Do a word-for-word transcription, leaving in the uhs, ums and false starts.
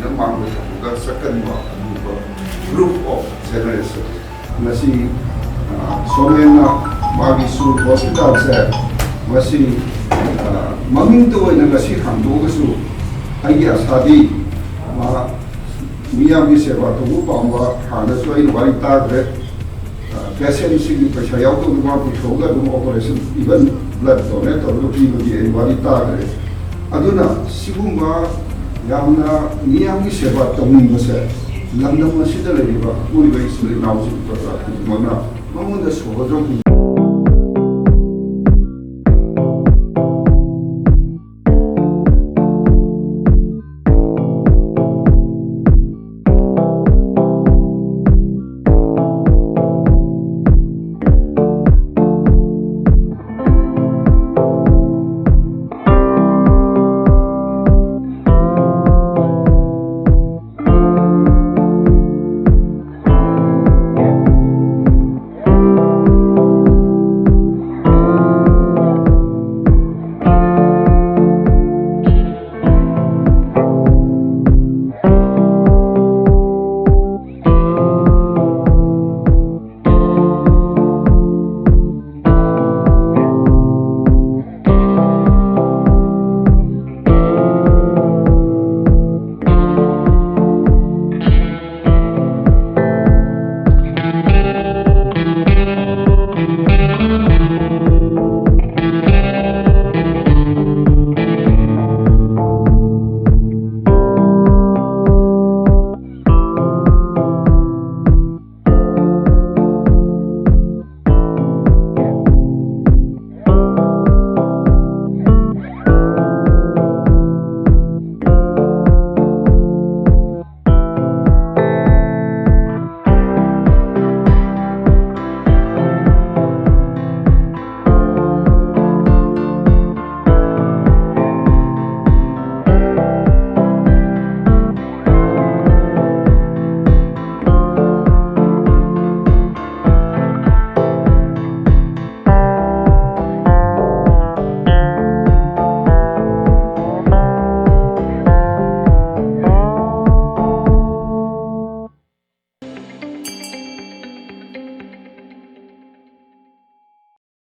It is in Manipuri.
ꯃꯥꯡꯗ ꯊꯝꯃꯒ ꯆꯠꯀꯅꯤꯕ ꯑꯗꯨꯒꯨꯝꯕ group of generation꯫ ꯃꯁꯤ, ꯑ, ꯁꯣꯃꯦꯟꯅ ꯃꯥꯒꯤ ꯁꯨ ꯍꯣꯁꯄꯤꯇꯥꯜꯁꯦ ꯃꯁꯤ, ꯑ, ꯃꯃꯤꯡꯇ ꯑꯣꯏꯅ ꯉꯁꯤ ꯍꯥꯡꯗꯣꯛꯑꯒꯁꯨ ꯑꯩꯒꯤ ꯑꯁꯥꯗꯤ ꯃꯥ ꯃꯤꯌꯥꯝꯒꯤ ꯁꯦꯕꯥ ꯇꯧꯕ ꯄꯥꯝꯕ, ꯍꯥꯟꯅꯁꯨ ꯑꯩꯅ ꯋꯥꯔꯤ ꯇꯥꯈ꯭ꯔꯦ꯫ ꯑ, ꯄꯦꯁꯦꯟꯁꯤꯡꯒꯤ ꯄꯩꯁꯥ ꯌꯥꯎꯗꯕꯗꯨ ꯃꯥ ꯄꯨꯊꯣꯛꯑꯒ ꯑꯗꯨꯝ operation, even blood donate ꯇꯧꯔꯒ ꯄꯤꯕꯒꯤ ꯑꯩ ꯋꯥꯔꯤ ꯇꯥꯈ꯭ꯔꯦ꯫ ꯑꯗꯨꯅ ꯁꯤꯒꯨꯝꯕ ꯌꯥꯝꯅ ꯃꯤꯌꯥꯝꯒꯤ ꯁꯦꯕꯥ ꯇꯧꯅꯤꯡꯕꯁꯦ ꯂꯝꯗꯝ ꯑꯁꯤꯗ ꯂꯩꯔꯤꯕ ꯑꯀꯣꯏꯕ ꯏꯆꯤꯜ ꯏꯅꯥꯎꯁꯤꯡ ꯈꯨꯗꯤꯡꯃꯛꯅ ꯃꯉꯣꯟꯗ ꯁꯧꯒꯠꯇ꯭ꯔꯕꯗꯤ